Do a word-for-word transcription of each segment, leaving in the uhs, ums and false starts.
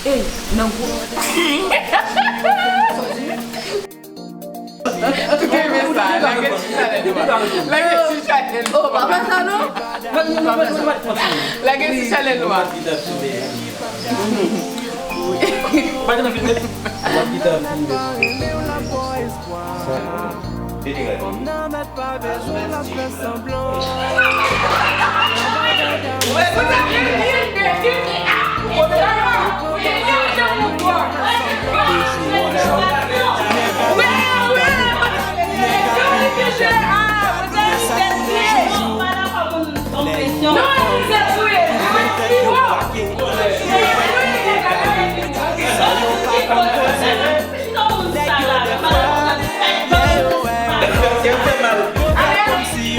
Ey, nan gwo. Renmen sa, lage ti chanèl nou a. Lage ti chanèl nou a. Oh, pa fè sa non. Lage ti chanèl nou a. Yo pa gentan fin bwè ti ji a.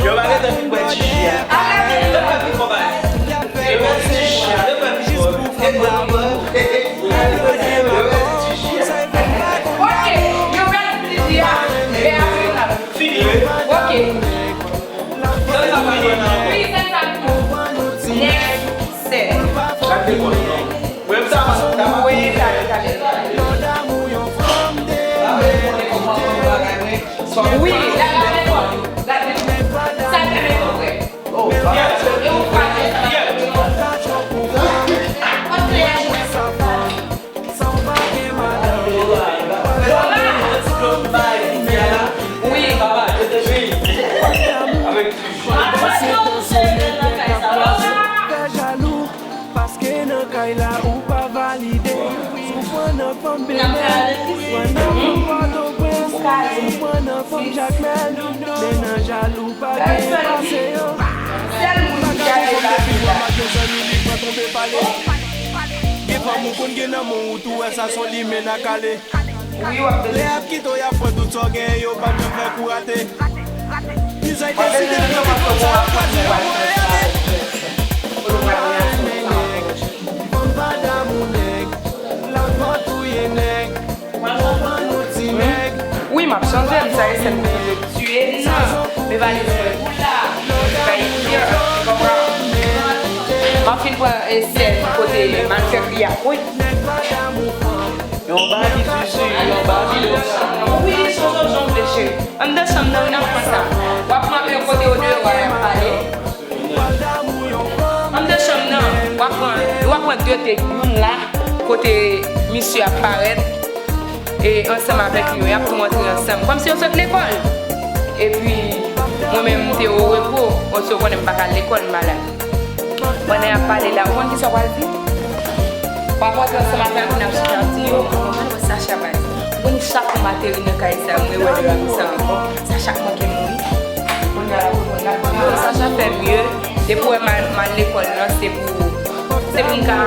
Yo bwè ti ji a. Yo bwè ti ji a. Yo bwè ti ji a. Ok, yo bwè ti ji a. E apre sa. Fini. Ok. Wi, se sa. Next. Sè. Gade lekòl non. Wi, m ta, ta. Wi, gade, gade. Wi, la, gade lekòl. Gade. Sa te men kontrè. Oh, e ou pa te sa. Wi. Fè jalou, paske nan kay la ou pa valide. Si w pran nan fanm Benè, pran nan fanm Pòtoprens, si w pran nan fanm Jakmèl, men nan jalou pa gen pase yo. Bagay fanm depi yon mak yon zanmi li pran tonbe pale. Gen fanm ou konn gen nan men w ou tou wè sa s on limen nan kale. Lè y ap kite w y ap pran tout sa w genyen yo pa t janm fè kou rate. Mizè deside fè tout sa yo kwaze yo voye ale. Fanm pa renmen nèg, fanm pa damou nèg, lavan touye nèg, konprann nou ti nèg. Wi, m ap chanje, m sa esèt pou yo tiye m nan. Men valiz mwen tou la. M pa gen kè, konprann. M ap fin pran esèt kote m al fè kriya. Wi. Yon babi zuzu, yon babi lòs. Wi, se yon jan vle cheri. Anndan chanm nan, wi, n ap pran sa. W ap pran yon kote yo deyò a y ap pale. Anndan chanm nan, w ap pran, w ap pran de tèt, youn la, kote misye ap parèt, e ansanm avèk nou, y ap tou antre ansanm. Kòmsi yo sot lekòl. Epi, mwen menm, m te o repo, paske w konnen m pa ka al lekòl, m malad. Pandan y ap pale la, ou konn kisa w pral di? W ap antre ansanm avè m, n ap chita, ap di, yo, manman, gade wè Sacha bay. Ou konn chak fwa m ateri nan kay sa, mwen wè dram sa ankò. Sacha k manke mouri. Kounye a la, ou konn ap di, yo, Sacha fè mye. Depi w wè m al, m al lekòl nan, se pou, se pou m ka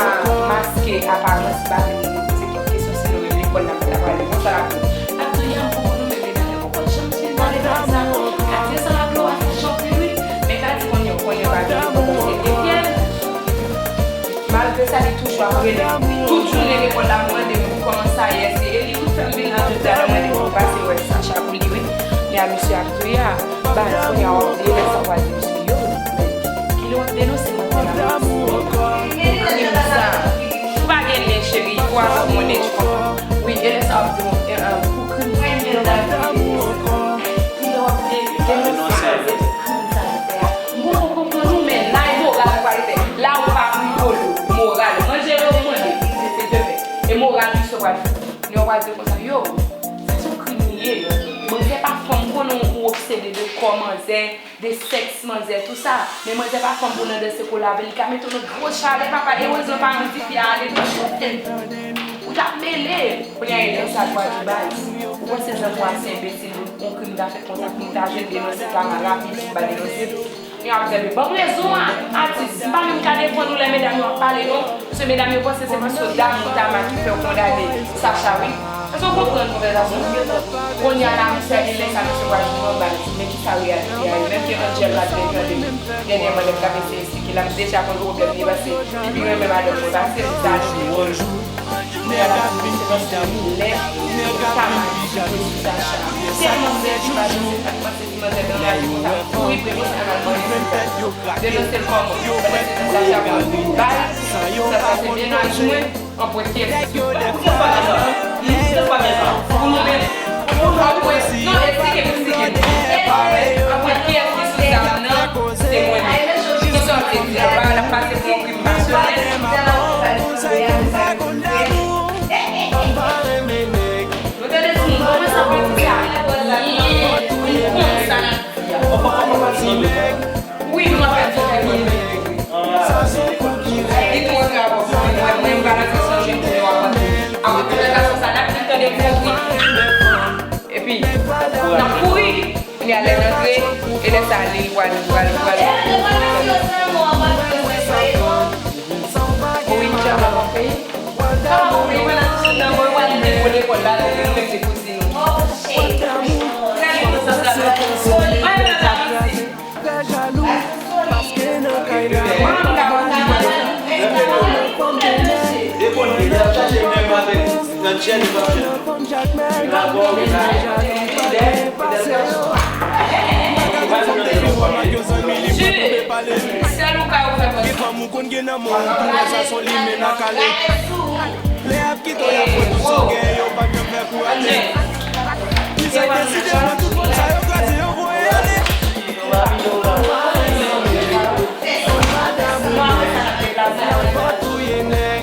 maske aparans, pa vin poze kèk kesyon, sinon menm lekòl la, m pa ta prale. Konsa l ap di, l ap di, ya, m poko nou, men medam yo poko janm fin pale de sa. Gade sa la, Glora fè chanpil, wi. Men gade konn yo, konn yo pa gen yo poko se ekyèl. Malgre sa, li toujou ap rele m. Tout jounen lekòl la, m mande m kòman sa ye, se e li wi k fè m vin la jodi a, la, m mande pou m pase wè Sacha pou li, wi. Men a misye ap touye a, ba, kounye a w ap di, lè sa w ap di misye, yo, men, kilè w ap denonse mwen pou la, pou krim sa. Ou pa gen nen, cheri, pou a sou mwen nen, tu konprann. Wi, e lè sa w ap di mwen, e, e, pou krim sa, kilè w ap di, kilè w ap de-, denonse krim sa nou fè a. M poko konprann ou, men la e moral ou pral fè. La ou pa pou moral. Manje yo mande, se de fè. E moral misye pral fè. Yo pral di konsa, yo, sa se yon krim li ye. Manzè pa fanm, konnen ou obsede de kò manzè, de sèks manzè, tou sa. Men manzè pa fanm pou nan danse kole avè l. Li ka mete w nan gwo chalè, papa. Erezman paran tifi a ale nan chofè. Ou t ap mele. Kounye a, e lè sa, Gwadloup, baz. Ou panse zanmi w a se enbesil? Yon krim ta fèt konsa, pou m ta jwenn denonse Tama rapid, si m pa denonse. Yo ap di, ban m rezon an, atis. M pa menm ka defann ou lè medam yo ap pale, non. Paske medam yo panse se paske w damou Tama ki fè w kondane Sacha, wi. Èske w konprann konvèsasyon? Kounye a la, misye, e lè sa, misye pral jwenn yon bal. Men kisa reyalite a ye? Menm ke Angel pa t vle tande m dènyèman lè m t ap eseye Ki la m deja konn pwoblèm li, paske li pi renmen madanm mwen pase m, sa nou. Kounye a la, se paske lè Tama di sou Sacha, tèlman bèl, li pa janm se sa k panse, ti manzè anraje konsa, kouri pou l al mande Sacha. Denonse l kòman? Pandan se tan Sacha pral bay, Sacha se mennaj mwen. Anpwen kiyès ki sou zam nan? Pou nou menm. Anpwen, non, eksplike m, eksplike m. Anpwen kiyès ki sou zam nan? Se mwen menm. Kisa w vle di? L ap pase pou yon krim pasyonèl? Nou tande timoun, kòman sa pati sa? Ou konn sa n ap di a. Wi, nou ap fè tout li. Li twò grav ankò. Mwen, mwen, m pa nan sens chanje pou yo aprann. Apre prezantasyon sa, n ap vin tande gwo kri. Epi, n ap kouri. Kounye a, lè n antre, e lè sa, li pral, li pral, li pral. Wi, m chè nan peyi. Sa w ap fè? Ou pral al nan lekòl la, lè nou mete kouzin ou. Gade kouzin sa. Mwen menm la, Jules, sèl ou ka ouvè pòt. Lè y ap kite w, y ap pran tout sa w genyen, yo p ap janm fè kou atè. Ki sa k deside pran tout moun sa yo kraze, yo voye ale. Yo pa touye nèg,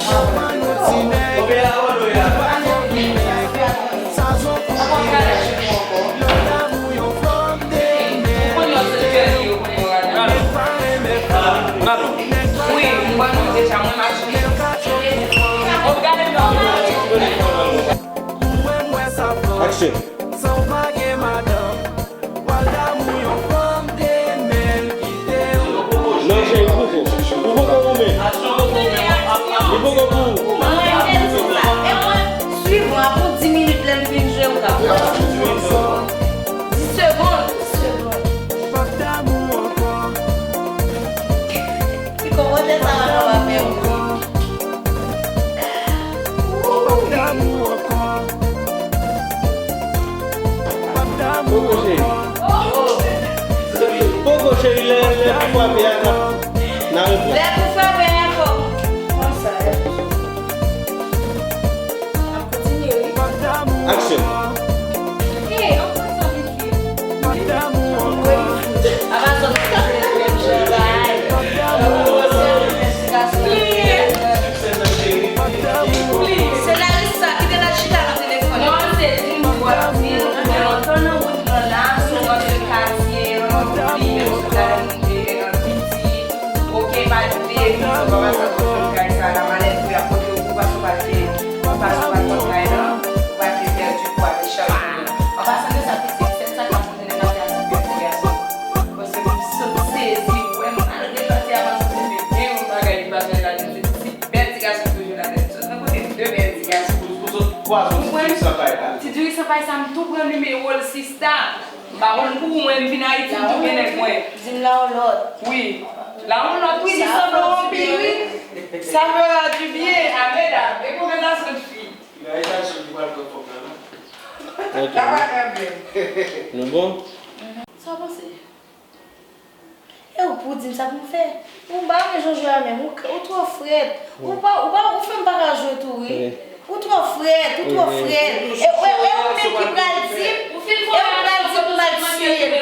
yo pa nou ti nèg, yo pa nou ti nèg. Sa son kote, lòt damou yon fanm de men. Mwen pa renmen fanm. Wi, m wè nou deja, mwen m ap jwe. Ou gade non. Action. San w pa gen madanm, w al damou yon fanm de men l kite w. Non, cheri, ou poko. Ou poko goumen. Li poko pou ou. Mwen, mwen, mwen, mwen, swiv mwen, pou dis minit, lè m fin jwe, ou ka pran. Dis segonn. Dis segonn. P ap damou ankò. Ki kòmantè sa a, papa, fè m? P ap damou ankò. P ap damou ankò. Poko, cheri, lè, lè pou frape a, n a, n a reprann. Lè pou frape a, kòman? Konsa, lè pou frape. N ap kontinye, wi. Action. Hey, ann pran sa vit vit. Apa zòt menm jan bay. Se Larissa ki te nan chita nan telefòn. Non, se di m pou w ap di l, gen lontan nan wout lan la, sou wòt de katye an, pliye sou gade moun te an piti. Oke, pa di vini sou papa sa konn kay sa la, malè pou y ap pote w pou paske w pa te, w pa sou pa kont kay lan, ou pa te pèdi pwa de chak moun. An pasan de sa, pitit, sèt sa k ap monte nan katye a se pèdi gason. Paske m sot sezi, ou wè, malgre katye a pa soti, men gen yon bagay ki pa soti ladan, se ti bèl ti gason toujou ladan. M sot rankontre de bèl ti gason. Ou sot kwaze yon ti diri san pay la. Ti diri san pay sa, m tou pran nimewo l, sista. M pa konn pou ou, mwen, m vin Ayiti, m tou gen nèg mwen. Di m la yon lòt. Wi. La yon lòt, wi, li sanble w anpil, wi. Ça fera du bien à mesdames. Rekomandasyon de fi. Li nan etasyon, li pral pran kòb la, non? Ok. L ap al nan bèl. Nou bon? Sa w panse? E ou pou di m sa pou m fè? Ou pa renmen jan w jwe a menm, ou, ou twò frèt. Ou pa, ou pa, ou fè m pa ka jwe tou, wi. Ou twò frèt, ou twò frèt. E, e, e ou menm ki pral di m, e ou pral di m pou m al tiye l.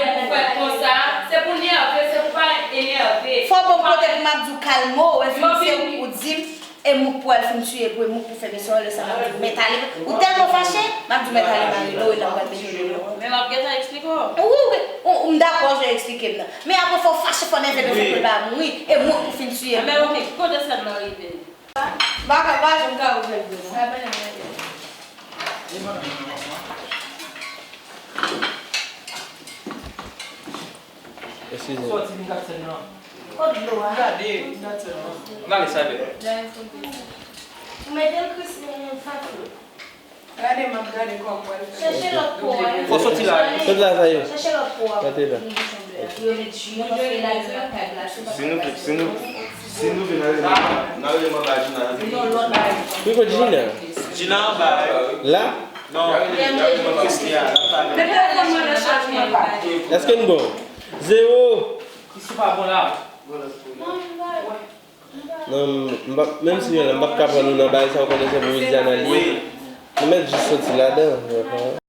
Fò w ban m kote pou m ap di w kalme w, e fini se ou pou di m, e m pou al fin tiye pou, e m pou fè mesye w, lè sa m ap di w mèt ale. Ou tèlman fache, m ap di w mèt ale, m ale, lè w wè lè m pral mete w deyò. Men m ap gentan eksplike w. Wi, wi, ou, ou, m dakò jan w eksplike m nan. Men apre fò w fache, fò w nève l, fò l pa mouri, e m pou fin tiye l. Men oke, ki kote sèn nan rive? M pa ka, m pa janm ka ouvè l vre non. Eskize m. Sòti vin gad sèn nan. Kot dlo a? Gade, vin gad sèn nan. M ale sa vè. Ou mete l Chris, men fatou. Gade, m ap gade kòman pou al fè. Chèche lòt po a. Fò soti la. Soti la, sa ye. Chèche lòt po a. Gade la. Yo met ji nan fè la, yo met kay la. Si nou, si nou, si nou vin ale, n a rele manba Jina. Yon lòt bagay. Wi, kot Jina? Jina anba. La? Non. Èske n bon? Zewo. Isi pa bon la. Non, m p ap, menm si m pa ka pran nou nan bagay sa, ou konnen se pou Widiana l ye. Nou mèt jis soti ladan.